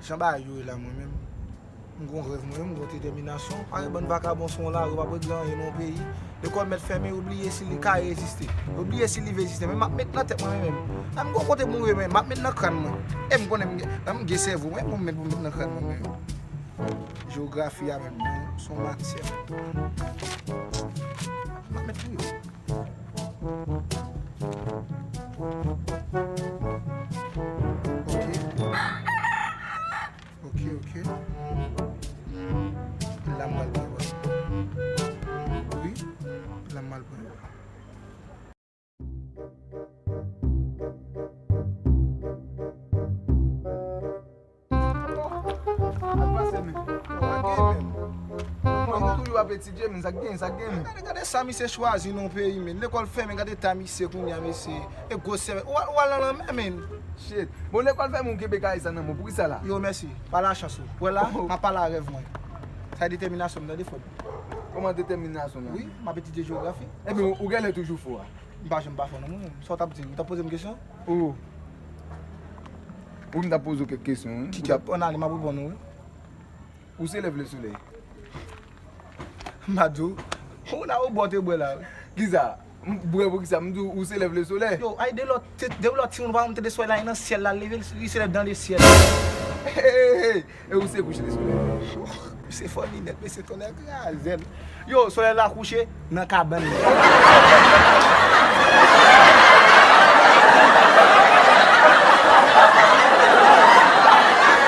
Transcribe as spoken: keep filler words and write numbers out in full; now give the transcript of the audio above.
Jan bagay yo ye la, mwen menm, m gon rèv, mwen menm, m gon detèminasyon. Parèy bann vakabon sou yon lari, yo p ap regle anyen nan yon peyi. Lekòl mèt fèmen, yo bliye si li ka reziste. Yo bliye si li reziste. Men m ap met nan tèt mwen menm. Menm gon kote m rive, men m ap met nan kràn mwen. E m konnen m gen, m gen sèvo, mwen, pou m met, pou m met nan kràn mwen menm. Jewografi a menm, se yon matyè. M ap met pou yo. Ok. Ok, ok. La m pral pran. Wi, la m pral pran. Al pase, men. Yo, pa gen, men. Mwen, mwen toujou ap etidye, men sa k gen, sa k gen, men. Gade, gade sa misye chwazi nan peyi, men. Lekòl fèmen, gade ta misye kounye a, mesye. E gwosè, ou al, ou al nan lanmè, men. Shit. Bon, lekòl fèmen, ou kenbe kay sa nan men w, poukisa la? Yo, mèsi. Pa lachans ou. Wè la, m ap pale a rèv mwen. Sa e detèminasyon m, tande, Fòd. Kòman detèminasyon la? Wi, m ap etidye jewografi. Ebyen, ou, ou genlè toujou fò a. M pa janm pa fò non, mwen. Sa w t ap di? Ou t ap poze m kesyon? Ou. Ou m t ap poze w kèk kesyon, wi. Tchitchòp, ann ale, m ap reponn ou, wi. Ou se lèv lesolèy? M pa di w. Ou nan ou bò te bwè la, wi. Kisa? M bwè pou kisa? M di w, ou se lèv lesolèy? Yo, ay de lòt, te- de lòt timoun pa janm tande solèy la nan syèl la, leve, li se lèv dans le ciel. Hey, hey, hey. E ou se kouche lesolèy? Se fò linèt, mesye, tonnè kraze l. Yo, solèy la kouche nan kabann li.